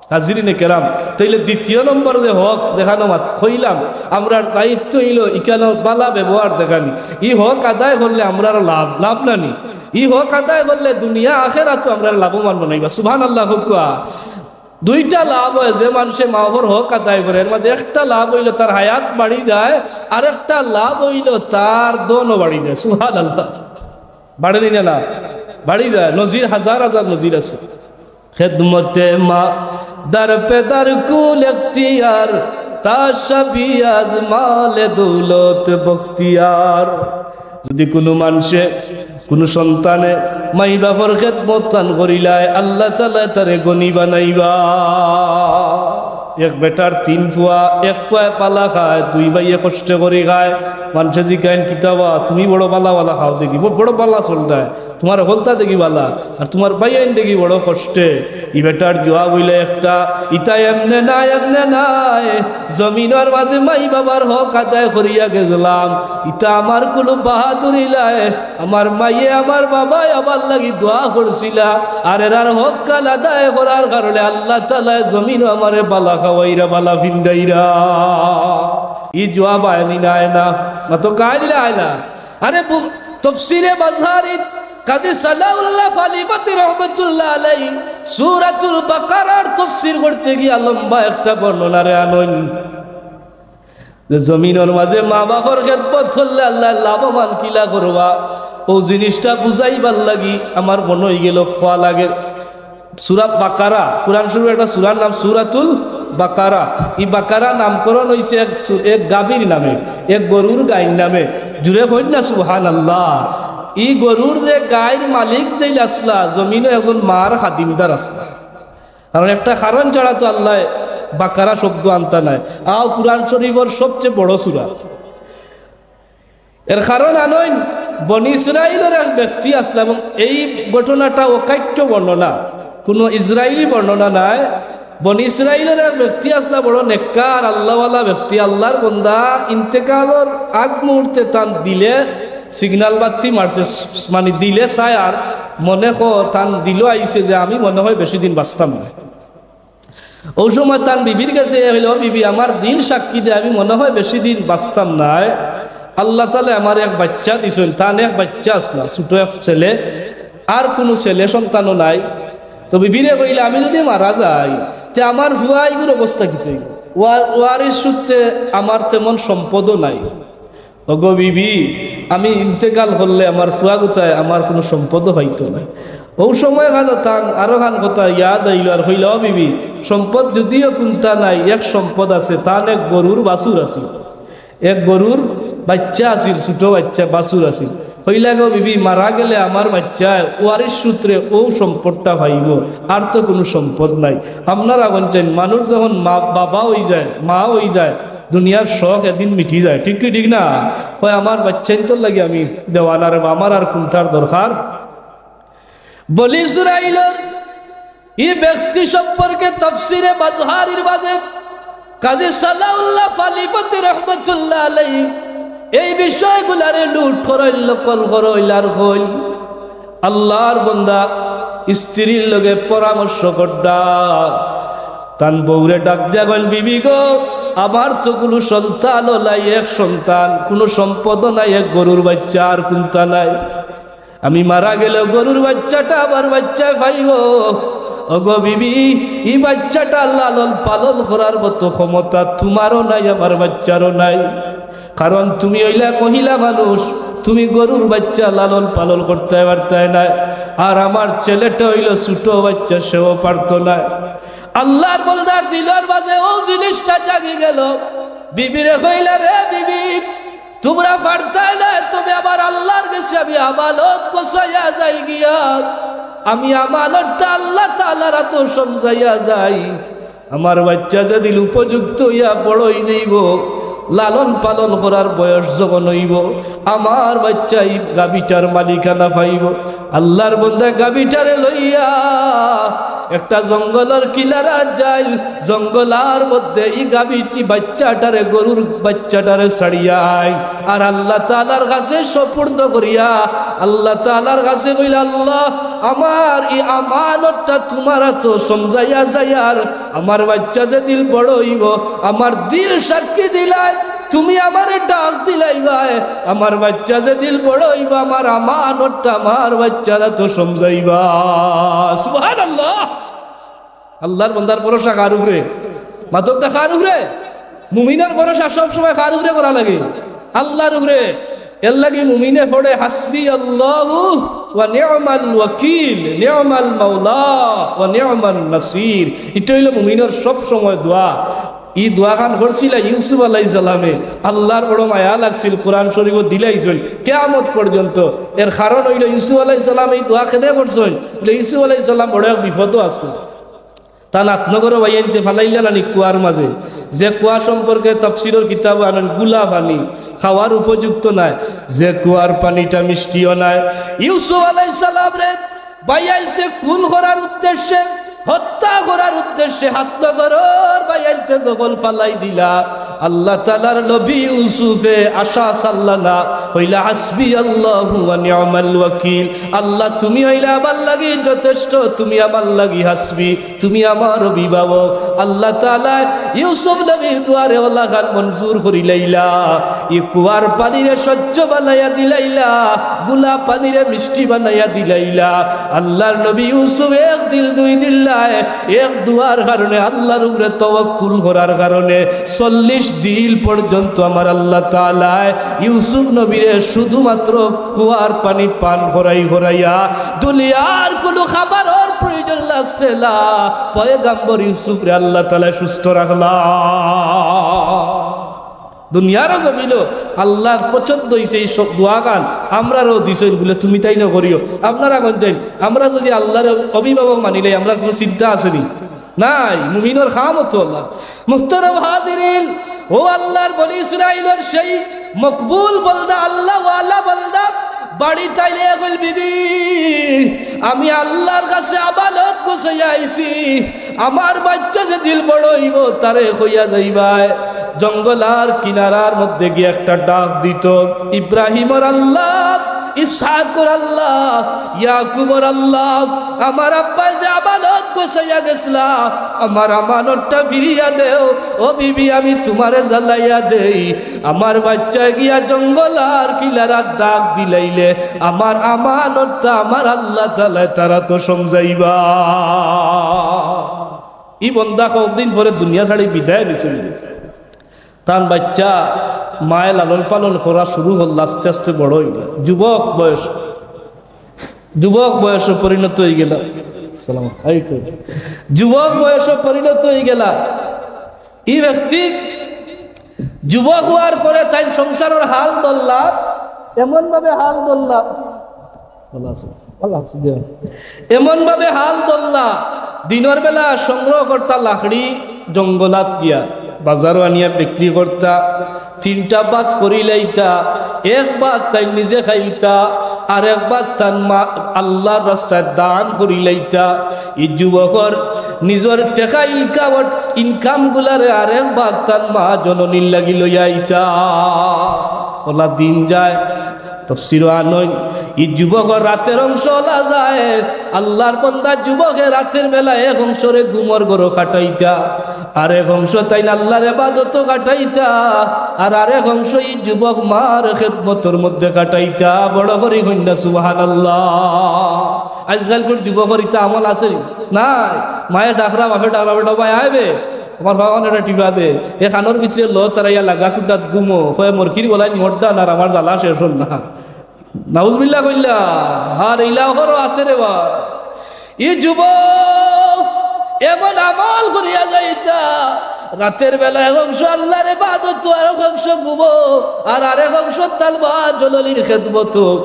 হাজিরিনে কেরাম, তাইলে দ্বিতীয় নম্বর যে হক যেখানো মাত-, কইলাম, আমরার দায়িত্ব অইলো ইখানো ভালা ব্যবহার দেখানি। ই হক আদায় করলে আমরার লাভ, লাভ না নি? ই হক আদায় করলে দুনিয়া আখেরাতো আমরারে লাভবান বানাইবা। সুবহানাল্লাহ কউক্কা। দুইটা লাভ অয় যে মানষে মা বাপর হক আদায় করে, এর মাঝে একটা লাভ অইলো তার হায়াত বাড়ি যায়, আর একটা লাভ অইলো তার ধনও বাড়ি যায়। সুবহানাল্লাহ। বাড়ে নি না? না, বাড়ি যায়। নজির, হাজার হাজার নজির আছে। খেদমতে মা, দর পে দর কুল এখতিয়ার, তা সবই আজ মালে দৌলত বখতিয়ার। যুদি কুনু মানষে, কুনু সন্তানে মাই বাপর খেদমত খান করিলায়, আল্লাহ তাআলায় তারে গনি বানাইবা। এক বেটার তিন ফুয়া, এক ফুয়ায় বালা খায়, দুই ভাইয়ে কষ্টে করি খায়। মানষে জিকাইন, "কিতা বা, তুমি বড় বালা বালা খাও দেখি, ব-, বড় বালা চলতায়, তুমার হকলতা দেখি বালা, আর তুমার ভাইয়াইন দেখি বড় কষ্টে।" ই বেটার জুয়াব অইলো একটা, "ইতা এমনে নায়, এমনে নায়, জমিনর মাজে মাই বাবার হক আদায় করিয়া গেছলাম, ইতা আমার কুনু বাহাদুরি নায়।" আমার মাইয়ে আমার বাবায় আমার লাগি দোয়া করছিলা, আর এরার হকখান আদায় করার কারণে আল্লাহ তাআলায় জমিনো আমারে বালা খাওয়াইরা, বালা ফিন্দাইরা। ই জুয়াব আয়নি না, আয় না? না তো কাহিনী না, আয় না। আরে বু-, তফসিরে মাজহারিত কাজী সালাউল্লাহ ফালিপতি রহমতুল্লাহ আলাই সূরাতুল বাকারার তফসির করতে গিয়া লম্বা একটা বর্ণনারে আনইন। যে জমিনর মাজে মা বাপর খেদমত করলে আল্লায় লাভবান কিলা করবা, অউ জিনিসটা বুঝাইবার লাগি আমার মনো অইগেলো কওয়া লাগে। সূরা বাকারা, কুরআন শরীফর একটা সূরার নাম সূরাতুল বাকারা। ই বাকারা নামকরণ অইছে এক সু-, এক গাভীর নামে, এক গরুর গাইর নামে। জুরে কইন না সুবহানাল্লাহ। ই গরুর যে গাইর মালিক যেইল আছলা, জমিনো একজন মার খাদিমদার আছলা। কারণ একটা কারণ ছাড়া তো আল্লায় বাকারা শব্দ আনতা নায়। অউ কুরআন শরীফর সবচে বড় সূরা। এর কারণ আনইন, বনি ইসরাইলর এক ব্যক্তি আছলা, এবং এই ঘটনাটা অকাট্য বর্ণনা, কুনু ইসরাইলি বর্ণনা নায়। বনি ইসরাইলর এক ব্যক্তি আছলা, বড় নেককার, আল্লাহওয়ালা ব্যক্তি, আল্লাহর বন্দা, ইন্তেকালর আগ মুহূর্তে তান দিলে সিগনাল বাত্তি মারছে, মানে দিলে চায় আর মনে ক-, তান দিলো আইছে যে আমি মনে হয় বেশি দিন বাঁচতাম না। অউ সময় তান বিবির গেছে কইলো, "ও বিবি, আমার দিল সাক্ষী দেয় আমি মনে হয় বেশি দিন বাঁচতাম নায়।" আল্লাহ তাআলায় আমারে এক বাইচ্চা দিছইন, তান এক বাইচ্চা আছলা, ছোট এক ছেলে, আর কুনু ছেলে সন্তানও নাই। তো বিবিরে কইলা, "আমি যুদি মারা যাই, তে আমার ফুয়া ইগুর অবস্থা কিতা অইবো? ওয়া-, ওয়ারিশ সূত্রে আমার তেমন সম্পদও নাই।" ওগো বিবি, আমি ইন্তেকাল করলে আমার ফুয়াগুতায় আমার কুনু সম্পদও পাইতো নায়। অউ সময় খানো তান আরোখান কথা ইয়াদ আইলো আর কইলা, "ও বিবি, সম্পদ যুদিও কুন্তা নাই, এক সম্পদ আছে, তান এক গরুর বাছুর আছিল, এক গরুর বাইচ্চা আছিল, ছোট বাইচ্চা বাছুর আছিল।" কইলা, "গো বিবি, মারা গেলে আমার বাইচ্চায় ওয়ারিশ সূত্রে অউ সম্পদটা পাইবো, আর তো কুনু সম্পদ নাই।" আপনারা কইন চাইন, মানুষ যখন মা, বাবা অইযায়, মা অইযায়, দুনিয়ার শখ এদিন মিটি যায়, ঠিক কি ঠিক না? কয়, "আমার বাইচ্চাইন্তর লাগি আমি দেওয়ানা রে বা, আমার আর কুন্তার দরকার।" বনি ইসরাইলর ই ব্যক্তি সম্পর্কে তাফসিরে মাজহারির মাজে কাজী সালাউল্লাহ ফালিপতি রহমতুল্লাহ আলাইহি এই বিষয়গুলারে লুট করইল, নকল করইল আর কইল, আল্লাহর বন্দা স্ত্রীর লগে পরামর্শ কররা। তান বউরে ডাক দিয়া কইন, "বিবি গো, আমার তো কুনু সন্তানও নাই, এক সন্তান, কুনু সম্পদও নাই, এক গরুর বাইচ্চা আর কুন্তা নাই। আমি মারা গেলে গরুর বাইচ্চাটা আমার বাইচ্চায় পাইবো। ওগো বিবি, ই বাইচ্চাটা লালন পালন করার মতো ক্ষমতা তুমারও নাই, আমার বাইচ্চারও নাই।" কারণ তুমি অইলা মহিলা মানুষ, তুমি গরুর বাইচ্চা লালন পালন করতায় পারতায় নায়। আর আমার ছেলেটা অইলো ছোট বাইচ্চা, সেও পারতো নায়। আল্লাহর বন্দার দিলর মাজে অউ জিনিসটা জাগি গেলো। বিবিরে কইলা, "রে বিবি, তুমরা পারতায় নায়, তবে আমার আল্লাহর গেছে আমি আমানত পৌঁছাইয়া যাই গিয়া। আমি আমানতটা আল্লাহ তাআলার আতো সমজাইয়া যাই।" আমার বাইচ্চা যেদিন উপযুক্ত অইয়া বড় অইযাইবো, লালন পালন করার বয়স যখন অইবো, আমার বাইচ্চা ই গাভীটার মালিকানা পাইবো। আল্লাহর বন্দা গাভীটারে লইয়া একটা জঙ্গলর কিনারাত যাইল, জঙ্গলর মধ্যে ই গাভী, ই বাইচ্চাটারে, গরুর বাইচ্চাটারে ছাড়িয়া আইল। আর আল্লাহ তাআলার কাছে সুপুর্দ করিয়া আল্লাহ তাআলার কাছে কইলা, "আল্লাহ, আমার ই আমানতটা তুমার আতো সমজাইয়া যাইয়ার, আমার বাইচ্চা যেদিন বড় অইবো, আমার দিল সাক্ষী দিলায়, তুমি আমারে ডাক দিলাইবায়, আমার বাইচ্চা যেদিন বড় অইবো, আমার আমানতটা আমার বাইচ্চার আতো সমজাইবা।" সুবহানাল্লাহ। আল্লাহর বন্দার ভরসা কার উপরে? মাতক দে কার উপরে? মুমিনর ভরসা সব সময় কার উপরে করা লাগে? আল্লাহর উপরে। এর লাগি মুমিনে পড়ে, "হাসবি আল্লাহু ওয়া নি'মাল ওয়াকিল, নি'মাল মাওলা ওয়া নি'মান নাসির।" ইটা অইলো মুমিনর সব সময় দোয়া। ই দোয়াখান করছিলা ইউসুফ আলাইহিস সালামে। আল্লাহর বড় মায়া লাগছিল, কোরআন শরীফও দিলাইছইন কিয়ামত পর্যন্ত। এর কারণ অইলো ইউসুফ আলাইহিস সালাম ই দোয়া কেনে করছইন? বলে ইউসুফ আলাইহিস সালাম বড় এক বিপদো আছলা। তান আতনগরর ভাইয়াইন্তে ফালাইলা নানি কুয়ার মাঝে, যে কুয়া সম্পর্কে তাফসিরর কিতাবো আনইন গুলা পানি, খাওয়ার উপযুক্ত নায়, যে কুয়ার পানিটা মিষ্টিও নায়। ইউসুফ আলাইহিস সালামরে ভাইয়াইন্তে খুন করার উদ্দেশ্যে, হত্যা করার উদ্দেশ্যে আতনগরর ভাইয়াইন্তে যখন ফালাই দিলা, আল্লাহ তাআলার নবী ইউসুফে আশা ছাড়লা না, কইলা, "হাসবি আল্লাহু ওয়া নি'মাল ওয়াকিল।" আল্লাহ, তুমি অইলা আমার লাগি যথেষ্ট, তুমি আমার লাগি হাসবি, তুমি আমার অভিভাবক। আল্লাহ তাআলায় ইউসুফ নবীর দোয়ারে অলাখান মঞ্জুর করিলাইলা। ই কুয়ার পানিরে স্বচ্ছ বানাইয়া দিলাইলা, গুলা পানিরে মিষ্টি বানাইয়া দিলাইলা। আল্লাহর নবী ইউসুফ এক দিল দুই দিল নায়, এক দোয়ার কারণে, আল্লাহর উপরে তওয়াক্কুল করার কারণে চল্লিশ দিন পর্যন্ত আমার আল্লাহ তাআলায় ইউসুফ নবীরে শুধুমাত্র কুয়ার পানি পান করাই করাইয়া দুনিয়ার কুনু খাবারর প্রয়োজন লাগছে না, পয়গাম্বর ইউসুফরে আল্লাহ তাআলায় সুস্থ রাখলা। দুনিয়ার জমিনো আল্লাহর পছন্দ অইছে ই সব দোয়াখান, আমরারেও দিছইন বুলে তুমি তাইন করিও। আপনারা কইন যাইন, আমরা যুদি আল্লাহরে অভিভাবক মানিলাই, আমরার কুনু চিন্তা আছে নি? নাই, মুমিনর কাম অতো আল্লাহ। মুহতারাম হাজিরিন, ও আল্লাহর বনি ইসরাইলর সেই মকবুল বন্দা, আল্লাহওয়ালা বন্দা, বাড়িত আইলে কইল, "বিবি, আমি আল্লাহর কাছে আমানত গুছাইয়া আইছি, আমার বাইচ্চা যেদিন বড় অইবো, তারে কইয়া যাইবায়, জঙ্গলার কিনারার মধ্যে গিয়া একটা ডাক দিতো, 'ইব্রাহিমর আল্লাহ, ইসহাকর আল্লাহ, ইয়াকুবর আল্লাহ, আমার আব্বায় যে আমানত গুছাইয়া গেছলা, আমার আমানতটা ফিরিয়া দেও। ও বিবি, আমি তুমারে জ্বালাইয়া দেই, আমার বাইচ্চায় গিয়া জঙ্গলার কিনারাত ডাক দিলাইলে আমার আমানতটা আমার আল্লাহ তাআলায় তারাতো সমজাইবা।'" ই বন্দা কতদিন পরে দুনিয়া ছাড়ি বিদায় নিছিল। তান বাইচ্চা মায়ে লালন পালন করা শুরু করলা, আস্তে আস্তে বড় অইলা, যুবক বয়স, যুবক বয়সো পরিণত অইগেলা। সালাম আলাইকুম। যুবক বয়সো পরিণত অইগেলা। ই ব্যক্তি যুবক অওয়ার পরে তাইন সংসারর হাল ধরলা, এমন ভাবে হাল ধরলা, ভালা আছো? ভালা আছি, জি। এমন ভাবে হাল ধরলা, দিনর বেলা সংগ্রহ করতা লাকড়ি জঙ্গলাত গিয়া, বাজারো আনিয়া বিক্রি করতা, তিনটা ভাগ করিলাইতা, এক ভাগ তাইন নিজে খাইলতা, আর এক ভাগ তান মা আল্লাহর রাস্তায় দান করিলাইতা। ই যুবকর নিজর টেকা ইনকামর, ইনকামগুলারে আর এক ভাগ তান মা জননীর লাগি লইয়া আইতা। অলা দিন যায়, তফসিরো আনইন, ই যুবকর রাতের অংশ অলা যায়। আল্লাহর বন্দা যুবকে রাতের বেলা এক অংশরে ঘুমর ঘরো কাটাইতা, আর এক অংশ তাইন আল্লাহর ইবাদতো কাটাইতা, আর আরেক অংশ ই যুবক মার খেদমতর মধ্যে কাটাইতা। বড় করি কইন না সুবহানাল্লাহ। আইজকাইলকুর যুবকর ইতা আমল আছে নি? নাই। মায়ে ডাকরা, বাপে ডাকরা, "বেটা ভাই আয় বে, আমার বাবা একটা টিপা দে।" এ কানর ভিতরে লো তারাইয়া লাগা কুটাত ঘুমো, কয়, "মরকির বলাইন মরডা না, আর আমার জ্বালা শেষ অর না।" নাউজুবিল্লাহ কইলা, আর ইলা অকলও আছে রে বা। ই যুবক এমন আমল করিয়া যাইতা, রাতের বেলা এক অংশ আল্লাহর ইবাদত, আর এক অংশ ঘুমো, আর আরেক অংশ তান মা জননীর খেদমত।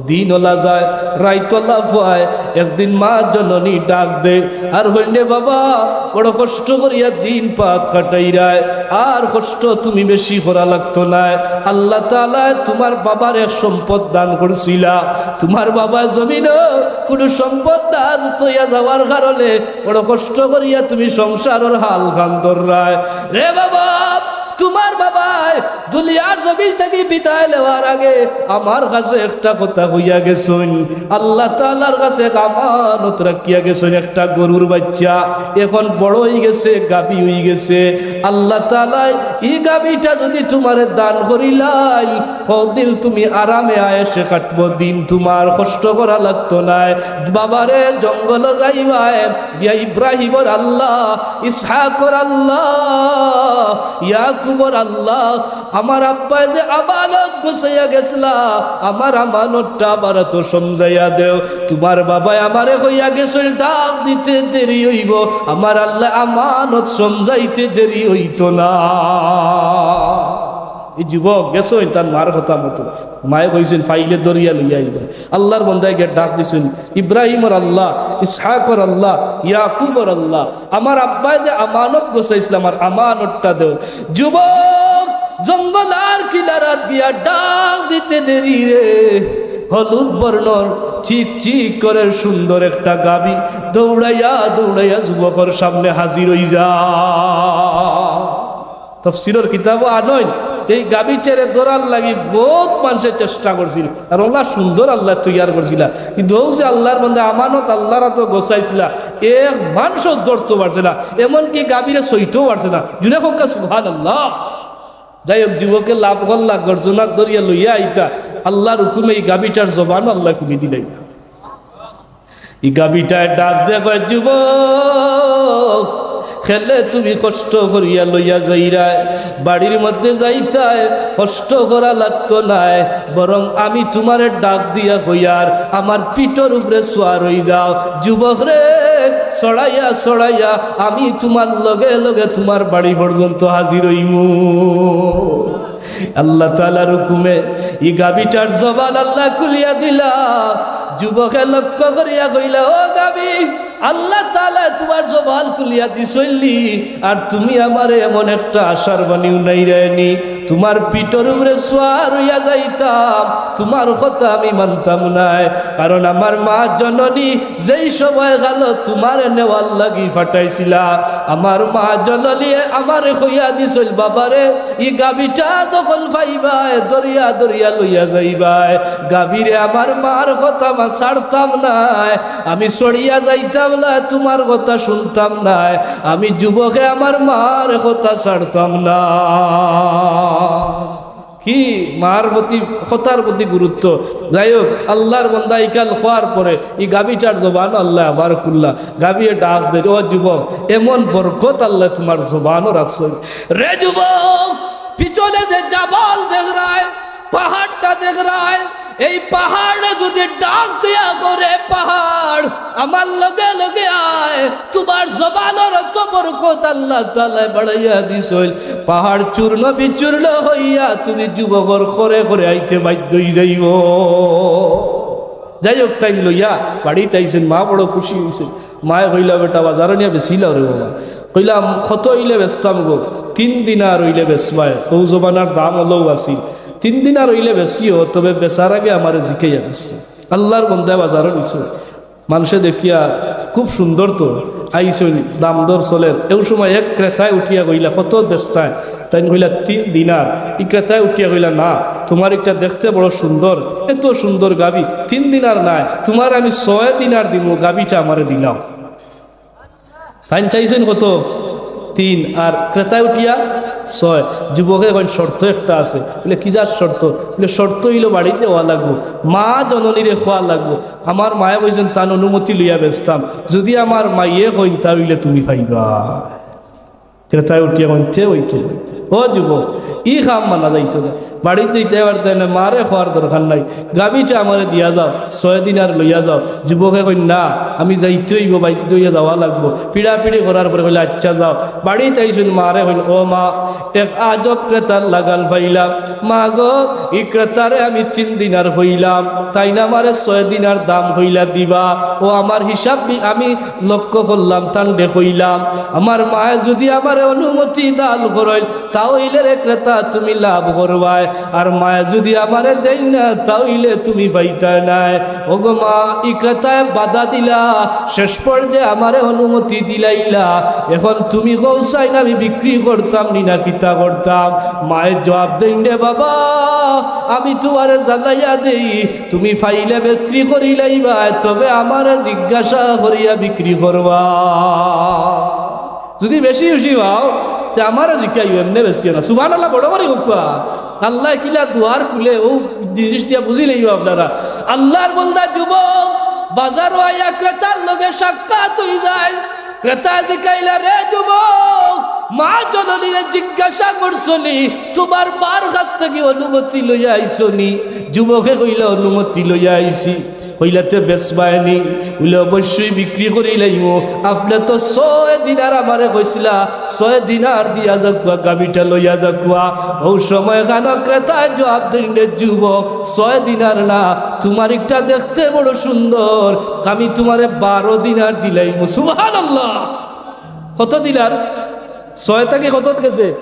দিন অলা যায়, রাইত অলা ফুয়ায়, একদিন মা জননী ডাক দে, আর কইন, "বাবা, বড় কষ্ট করিয়া দিন পাত কাটাইরায়, আর কষ্ট তুমি বেশি করা লাগতো নায়। আল্লাহ তাআলায় তুমার বাবারে এক সম্পদ দান করছিলা, তুমার বাবা জমিনো কুনু সম্পদ না থইয়া যাওয়ার কারণে বড় কষ্ট করিয়া তুমি সংসারর হালখান ধররায়। রে বাবা, তুমার বাবায় দুনিয়ার জমিন থাকি বিদায় নেওয়ার আগে আমার কাছে একটা কথা কইয়া গেছইন, আল্লাহ তাআলার কাছে এক আমানত রাখিয়া গেছইন, একটা গরুর বাইচ্চা, এখন বড় অইগেছে, গাভী অইগেছে। আল্লাহ তাআলায় ই গাভীটা যুদি তুমারে দান করিলাইন, কতদিন তুমি আরামে আয়েশে কাটবো, দিন তুমার কষ্ট করা লাগতো নায়। বাবারে, জঙ্গলো যাইবায়, গিয়া ইব্রাহিমর আল্লাহ, ইসহাকর আল্লাহ, ইয়াকুবর আল্লাহ, আমার আব্বায় যে আমানত গুছাইয়া গেছলা, আমার আমানতটা আবার তো সমজাইয়া দেও। তুমার বাবায় আমারে কইয়া গেছইন, ডাক দিতে দেরি অইবো, আমার আল্লায় আমানত সমজাইতে দেরি অইতো না। এই যুবক গেছইন তান মার কথা মতো, মায়ে কইছইন, "ফাইলে ধরিয়া লইয়া আইবা।" আল্লার বন্দায় গিয়া ডাক দিছইন, "ইব্রাহিমর আল্লা, ইসহাকর আল্লা, ইয়াকুবর আল্লা, আমার আব্বায় যে আমানত গছাইছলা, আমার আমানতটা দেও।" যুবক জঙ্গলার কিনারাত গিয়া ডাক দিতে দেরি রে, হলুদ বর্ণর চিক চিক করের সুন্দর একটা গাভী দৌড়াইয়া দৌড়াইয়া যুবকর সামনে হাজির অইযা। তফসিরর কিতাবো আনইন, এই গাভীটারে ধরার লাগি বউত মানষে চেষ্টা করছিল, আর অলা সুন্দর আল্লায় তৈয়ার করছিলা, কিন্তু অউ যে আল্লার বন্দা আমানত আল্লার আতো গছাইছলা, এক মানষও ধরতো পারছে না, এমনকি গাভীরে ছইতেও পারছে না। জুরে কউক্কা সুবহানাল্লাহ। যাই হোক, যুবকে লাভ করলা, গর্জনাত ধরিয়া লইয়া আইতা, আল্লার হুকুমে এই গাভীটার জবানও আল্লায় খুলি দিলাইলা। ই গাভীটায় ডাক দিয়া কয়, "যুবক, কেনে তুমি কষ্ট করিয়া লইয়া যাইরায়, বাড়ির মধ্যে যাইতায়, কষ্ট করা লাগতো নায়, বরং আমি তুমারে ডাক দিয়া কইয়ার, আমার পিঠর উপরে সোয়ার অইযাও।" যুবকরে, চড়াইয়া চড়াইয়া আমি তুমার লগে লগে তুমার বাড়ি পর্যন্ত হাজির অইমু। আল্লাহ তাআলার হুকুমে ই গাভীটার জবান আল্লায় খুলিয়া দিলা। যুবকে লক্ষ্য করিয়া কইলা, "ও গাভী, আল্লাহ তাআলায় তুমার জবান খুলিয়া দিছইননি, আর তুমি আমারে এমন একটা আশার বাণী হুনাইরায়নি, তুমার পিঠর উপরে সোয়ার অইয়া যাইতাম, তুমার কথা আমি মানতাম নায়, কারণ আমার মা জননী যেই সময় গেল তুমারে নেওয়ার লাগি ফাটাইছিলা, আমার মা জননীয়ে আমারে কইয়া দিছইন, বাবারে, ই গাভীটা যখন পাইবায়, ধরিয়া ধরিয়া লইয়া যাইবায়। গাভীরে, আমার মার কথা মা ছাড়তাম নায়, আমি ছড়িয়া যাইতাম না, তুমার কথা হুনতাম নায়, আমি যুবকে আমার মার কথা ছাড়তাম না।" কি মার প্রতি, কথার প্রতি গুরুত্ব। যাই হোক, আল্লার বন্দা ইখান কওয়ার পরে ই গাভীটার জবানও আল্লায় আবার খুললা। গাভীয়ে ডাক দের, "ও যুবক, এমন বরকত আল্লায় তুমার জবানও রাখছইন। রে যুবক, পিছনে যে জাবাল দেখরায়, পাহাড়টা দেখরায়, এই পাহাড়ে যদি ডাক দিয়া কয়, 'পাহাড়, আমার লগে লগে আয়,' তুমার জবানর অত বরকত আল্লাহ তাআলায় বাড়াইয়া দিছইন, পাহাড় চূর্ণ বিচূর্ণ অইয়া তুমি যুবকর ঘরে ঘরে আইতে বাধ্য অইযাইবো।" যাই হোক, তাইন লইয়া বাড়িত আইছইন, মা বড় খুশি অইছইন। মায়ে কইলা, "বেটা, বাজারো নিয়া বেচিলাও রে বাবা।" কইলা, "কত অইলে বেচতাম গো?" "তিন দিনার অইলে বেচবায়।" অউ জমানার দাম অলাউ আছিল। "তিন দিনার অইলে বেচিও, তবে বেচার আগে আমারে জিকাইয়া বেচো।" আল্লার বন্দায় বাজারো নিছইন। মানষে দেখিয়া খুব সুন্দর তো, আইছইন, দাম দর চলের। অউ সময় এক ক্রেতায় উঠিয়া কইলা, "কত বেচতায়?" তাইন কইলা, "তিন দিনার।" ই ক্রেতায় উঠিয়া কইলা, "না, তুমার ইটা দেখতে বড় সুন্দর, এত সুন্দর গাভী, তিন দিনার নায়, তুমারে আমি ছয় দিনার দিমু, গাভীটা আমারে দিলাও।" তাইন চাইছইন কত? তিন। আর ক্রেতায় উঠিয়া ছয়। যুবকে কইন, "শর্ত একটা আছে।" বলে, "কি জাত শর্ত?" বলে, "শর্ত অইলো বাড়িত যাওয়া লাগবো, মা জননীরে কওয়া লাগবো, আমার মায়ে কইছইন তান অনুমতি লইয়া বেচতাম, যদি আমার মায়ে কইন তা অইলে তুমি পাইবা।" ক্রেতায় উঠিয়া কইন, "তে অইতো।" ও যুবক, ই কাম মানা যাইতো না। বাড়িত যাইতায় পারতায় না, মারে কওয়ার দরকার নাই, "গাভীটা আমারে দিয়া যাও, ছয় দিনার লইয়া যাও।" যুবকে কইন, "না, আমি যাইতে অইবো, বাধ্য অইয়া যাওয়া লাগবো।" পিড়াপিড়ি করার পরে কইলা, "আচ্ছা যাও।" বাড়িত আইছইন, মারে কইন, "ও মা, এক আজব ক্রেতার লাগাল পাইলাম। মা গো, ই ক্রেতারে আমি তিন দিনার কইলাম, তাইন আমারে ছয় দিনার দাম কইলা দিবা। ও আমার হিসাব বি-, আমি লক্ষ্য করলাম, তানরে কইলাম, আমার মায়ে যদি আমারে অনুমতি দান করইন, তা অইলে রে ক্রেতা তুমি লাভ করবায়, আর মায়ে যদি আমারে দেইন না, তা অইলে তুমি পাইতায় নায়। ওগো মা, ই ক্রেতায় বাধা দিলা, শেষ পর্যায়ে আমারে অনুমতি দিলাইলা, এখন তুমি কও চাইন আমি বিক্রি করতাম নি না কিতা করতাম?" মায়ে জবাব দেইন, "রে বাবা, আমি তুমারে জানাইয়া দেই, তুমি পাইলে বিক্রি করিলাইবায়, তবে আমারে জিজ্ঞাসা করিয়া বিক্রি করবা। যদি বেশি খুশি অও, তে আমারে জিকাইও, এমনে বেচিও না।" সুবহানাল্লাহ, বড় করি কউক্কা। আল্লায় কিলা দুয়ার খুলে, অউ জিনিস দিয়া বুঝিলাইও আপনারা। আল্লার বন্দা যুবক বাজারো আইয়া ক্রেতার লগে সাক্ষাৎ অইযায়। ক্রেতায় জিকাইলা, "রে যুবক, মা জননীরে জিজ্ঞাসা করছো নি, তুমার মার কাছ থাকি অনুমতি লইয়া আইছো নি?" যুবকে কইলা, "অনুমতি লইয়া আইছি।" কইলা, "তে বেচবায়নি?" বুলে, "অবশ্যই বিক্রি করিলাইমু। আপনে তো ছয় দিনার আমারে কইছিলা, ছয় দিনার দিয়া যাউক্কা, গাভীটা লইয়া যাউক্কা।" অউ সময় খানো ক্রেতায় জুয়াব দেইন, "রে যুবক, ছয় দিনার না, তুমার ইটা দেখতে বড় সুন্দর, আমি তুমারে বারো দিনার দিলাইমু।" সুবহানাল্লাহ। কত দিলার? ছয় থাকি কতত গেছে?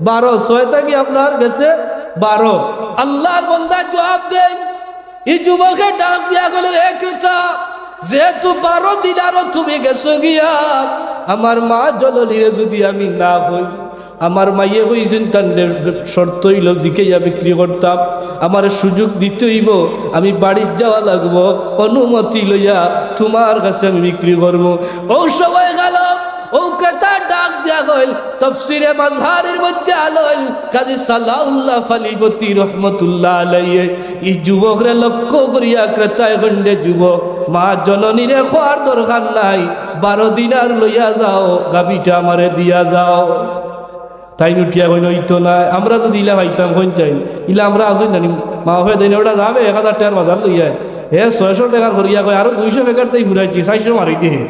বারো। ছয় থাকি আপনার গেছে বারো। আল্লার বন্দা জুয়াব দেইন, ই যুবকে ডাক দিয়া কইলা, "রে ক্রেতা, যেহেতু বারো দিনারো তুমি গেছো গিয়া, আমার মা জননীরে যুদি আমি না কই, আমার মাইয়ে কইছইন তান শর্ত অইলো জিকাইয়া বিক্রি করতাম, আমারে সুযোগ দিতে অইবো, আমি বাড়িত যাওয়া লাগবো, অনুমতি লইয়া তুমার কাছে আমি বিক্রি করমু।" অউ সময় খানো অউ ক্রেতা ডাক দিয়া কইল, তাফসীরে মাজহারির মধ্যে আনইন, কাজী সালাউল্লাহ ফালিপতি রহমতুল্লাহ আলাইহি, ই যুবকরে লক্ষ্য করিয়া ক্রেতায় কইন, "রে যুবক, মা জননীরে কওয়ার দরকার নাই, বারো দিনার লইয়া যাও, গাভীটা আমারে দিয়া যাও।" তাইন উঠিয়া কইন, "অইতো নায়, আমরা যুদি ইলা পাইতাম, কইন চাইন, ইলা আমরা আছইন জানি, মা বাপে দেইন, ওটা যাবে এক হাজার টেকার বাজার লইয়া, হে ছয়শো টেকার করিয়া কয়, আরো দুইশো প্যাকেট তাই ফুরাইছি, চাইরশো মারি দে।"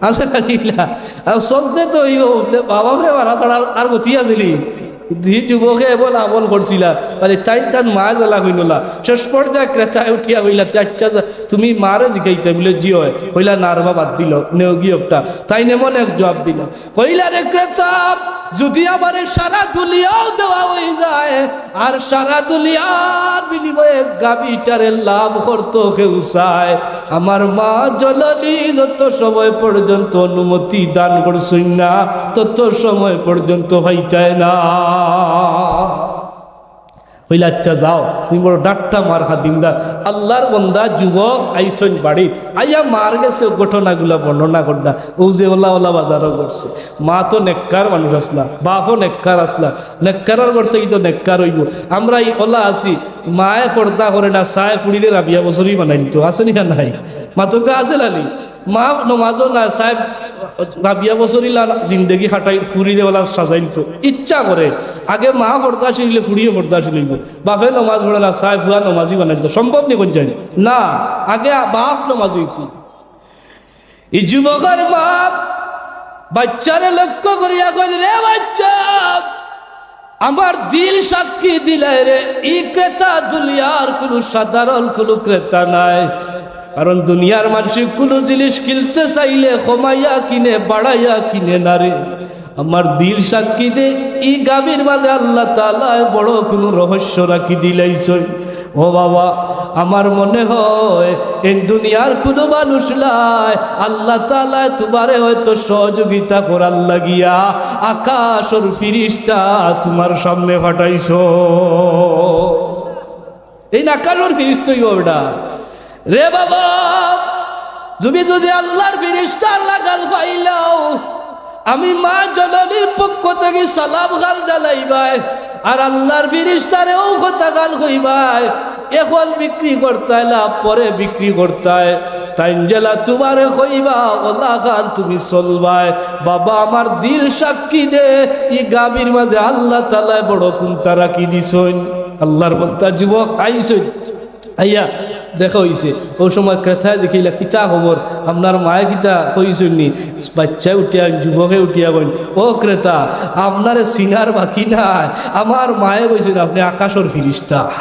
আছে না ইলা? আর চলতে তো অইবো, বুলে, বাবা রে, মারা ছাড়া আর গতি আছিল নি? ই যুবকে এমন আমল করছিলা, মানে, তাইন তান মা জ্বালা কইনলা। শেষ পর্যায়ে ক্রেতায় উঠিয়া কইলা, "তে আচ্ছা, যা, তুমি মারে জিকাইতায়?" বুলে, "জি অয়।" কইলা, "না রে বা, বাদ দিলাও, নেওগি একটা।" তাইন এমন এক জুয়াব দিলা, কইলা, "রে ক্রেতা, যুদি আমারে সারা দুনিয়াও দেওয়া অইযায়, আর সারা দুনিয়ার বিনিময়ে গাভীটারে লাভ করতো কেউ চায়, আমার মা জননী যত সময় পর্যন্ত অনুমতি দান করছইন না, তত সময় পর্যন্ত পাইতায় না।" কইলা, "আচ্ছা যাও, তুমি বড় ডাট্টা মার খাদিমদার।" আল্লার বন্দা যুবক আইছইন বাড়িত, আইয়া মার গেছে ঘটনাগুলা বর্ণনা করলা। অউ যে ওলা ওলা বাজারো ঘটছে, মা তো নেককার মানুষ আছলা, বাপও নেককার আছলা, নেককারর ঘর থাকি তো নেককার অইবো। আমরা ই ওলা আছি, মায়ে পর্দা করে না, চায় ফুড়িরে রাবিয়া বছরই বানাইলিতো, আছে নি না নাই? মাতউক্কা, আছে না নি? মা নমাজও না, চায় রাবিয়া বছরই লা জিন্দেগি কাটাই, ফুড়িরে ওলা সাজাইলিতো। ইচ্ছা করে, আগে মা পর্দাশীল অইলে ফুড়িও পর্দাশীল অইবো। বাপে নমাজ পড়ে না, চায় ফুয়া নমাজি বানাইলিতো। সম্ভব নি কইন চাইন? না, আগে বাপ নমাজি অইতো। ই যুবকর মা বাইচ্চারে লক্ষ্য করিয়া কইল, "রে বাইচ্চা, আমার দিল সাক্ষী দিলায় রে, ই ক্রেতা দুনিয়ার কুনু সাধারণ কুনু ক্রেতা নায়। কারণ দুনিয়ার মানষে কুনু জিনিস কিনতে চাইলে কমাইয়া কিনে, বাড়াইয়া কিনে না রে। আমার দিল সাক্ষী দে, ই গাভীর মাঝে আল্লাহ তাআলায় বড় কুনু রহস্য রাখি দিলাইছইন।" ও বাবা, আমার মনে হয় এই দুনিয়ার কুনু মানুষ নায়, আল্লাহ তাআলায় তুমারে হয়তো সহযোগিতা করার লাগিয়া আকাশর ফিরিস্তা তুমার সামনে পাঠাইছইন। এই আকাশর ফিরিস্তা অইবো বেটা। রে বাবা, তুমি যুদি আল্লার ফিরিস্তার লাগাল পাইলাও, আমি মা জননীর পক্ষ থাকি সালাম খান জানাইবায়, আর আল্লার ফিরিস্তারে অউ কথা খান কইবায়, এখন বিক্রি করতায় না, পরে বিক্রি করতায়। তাইন যেলা তুমারে কইবা, ওলা খান তুমি চলবায়। বাবা, আমার দিল সাক্ষী দে, ই গাভীর মাঝে আল্লাহ তাআলায় বড় কুন্তা রাখি দিছইন। আল্লার বন্দা যুবক আইছইন, আইয়া দেখা অইছে। অউ সময় ক্রেতায় জিকাইলা, "কিতা খবর? আপনার মায়ে কিতা কইছইন নি?" বাইচ্চায় উঠিয়া, যুবকে উঠিয়া কইন, "ও ক্রেতা, আপনারে চিনার বাকি নাই। আমার মায়ে কইছইন আপনে আকাশর ফিরিস্তা।"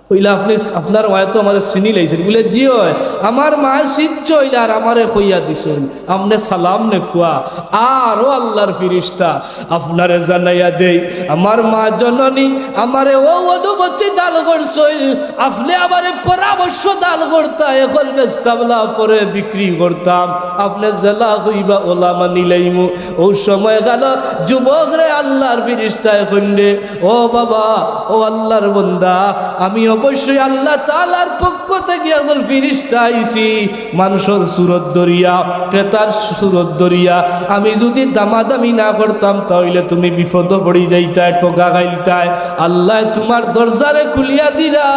কইলা, "আপনে, আপনার মায়ে তো আমারে চিনিলাইছইন।" বুলে, "জি অয়, আমার মায়ে চিনছইন আর আমারে কইয়া দিছইন।" আপনে সালাম নেউক্কা। আর ও আল্লার ফিরিস্তা, আপনারে জানাইয়া দেই, আমার মা জননী আমারে অউ অনুমতি দান করছইন, আপনে আমারে পরামর্শ দান করতা, এখন বেচতাম না, পরে বিক্রি করতাম, আপনে যেলা কইবা ওলা মানিলাইমু। অউ সময় খানো যুবকরে আল্লার ফিরিস্তায় কইন রে, ও বাবা, ও আল্লার বন্দা, আমি অবশ্যই আল্লাহ তাআলার পক্ষ থাকি একজন ফিরিস্তা আইছি, মানষর সুরত ধরিয়া, ক্রেতার সুরত ধরিয়া। আমি যুদি দামাদামি না করতাম, তা অইলে তুমি বিপদো পড়ি যাইতায়, ঠগা খাইলতায়। আল্লায় তুমার দরজারে খুলিয়া দিরা,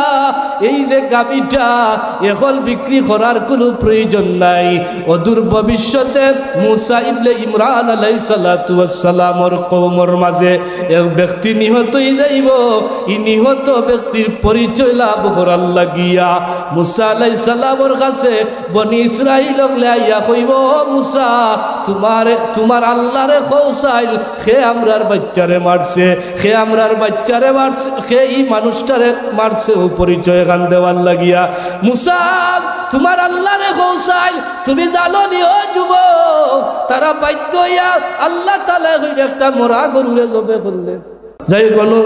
এই যে গাভীটা, এখন বিক্রি করার কুনু প্রয়োজন নাই। অদূর ভবিষ্যতে মুসা ইবনে ইমরান আলাইহিস সালাতু ওয়াস সালামর কওমর মাঝে এক ব্যক্তি নিহত অইযাইবো। ই নিহত ব্যক্তির পরিচয় লাভ করার লাগিয়া মুসা আলাইহিস সালামর কাছে বনি ইসরাইল অকলে আইয়া কইবো, "ও মুসা, তুমার, তুমার আল্লারে কও চাইন, কে আমরার বাইচ্চারে মারছে, কে আমরার বাইচ্চারে মারছে, কে ই মানুষটারে মারছে, অউ পরিচয় খান দেওয়ার লাগিয়া। মুসা, তুমার আল্লারে কও চাইন, তুমি জানো নি ও যুবক, তারা বাধ্য অইয়া আল্লাহ তাআলায় কইবা একটা মরা গরুরে জবে করলে।" যাই হোক, অনো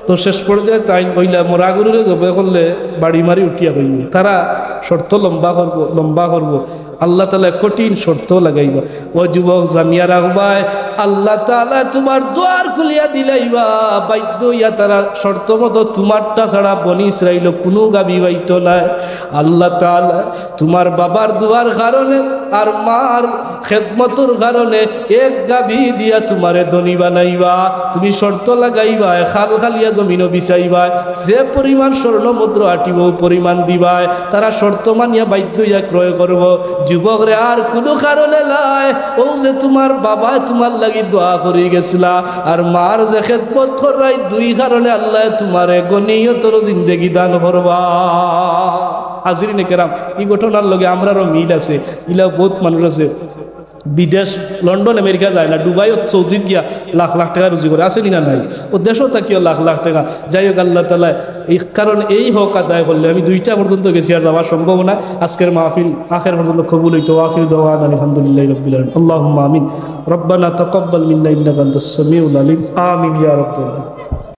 তো শেষ পর্যায়ে তাইন কইলা, "মরা গরুরে জবে করলে বাড়ি মারি উঠিয়া কইবো।" তারা শর্ত লম্বা করবো, লম্বা করবো। আল্লাহ তাআলায় কঠিন শর্ত লাগাইবা। ও যুবক, জানিয়া রাখবায়, আল্লাহ তাআলায় তুমার দুয়ার খুলিয়া দিলাইবা। বাধ্য অইয়া তারা শর্ত মতো তুমারটা ছাড়া বনি ইসরাইলো কুনু গাভী পাইতো নায়। আল্লাহ তাআলায় তুমার বাবার দোয়ার কারণে আর মার খেদমতর কারণে এক গাভী দিয়া তুমারে ধনী বানাইবা। তুমি শর্ত লাগাইবায়, খাল খালিয়া জমিনও বিছাইবায়, যে পরিমাণ স্বর্ণ মুদ্রা আটিবো অউ পরিমাণ দিবায়। তারা শর্ত মানিয়া বাধ্য অইয়া ক্রয় করবো। যুবকরে, আর কুনু কারণে নায়, অউ যে তুমার বাবায় তুমার লাগি দোয়া করি গেছলা, আর মার যে খেদমত কররায়, দুই কারণে আল্লায় তুমারে গনিমতর জিন্দেগি দান করবা। হাজিরিনে কেরাম, ই ঘটনার লগে আমরারও মিল আছে। ইলা বউত মানুষ আছে, বিদেশ, লন্ডন, আমেরিকা যায় না, দুবাইত, সৌদিত গিয়া লাখ লাখ টেকা রুজি করে, আছে নি না নাই? অউ দেশো থাকিও লাখ লাখ টেকা। যাই হোক, আল্লাহ তাআলায় ই, কারণ ই হক আদায় করলে, আমি দুইটা পর্যন্ত গেছি, আর যাওয়া সম্ভব না। আজকের মাহফিল আখের পর্যন্ত কবুল অইতো। আখিরু দাওয়ানা আলহামদুলিল্লাহি রাব্বিল আলামিন। আল্লাহুম্মা আমিন। রব্বানা তাকাব্বাল মিন্না ইন্নাকা আনতাস সামিউল আলিম। আমিন ইয়া রাব্বাল আলামিন।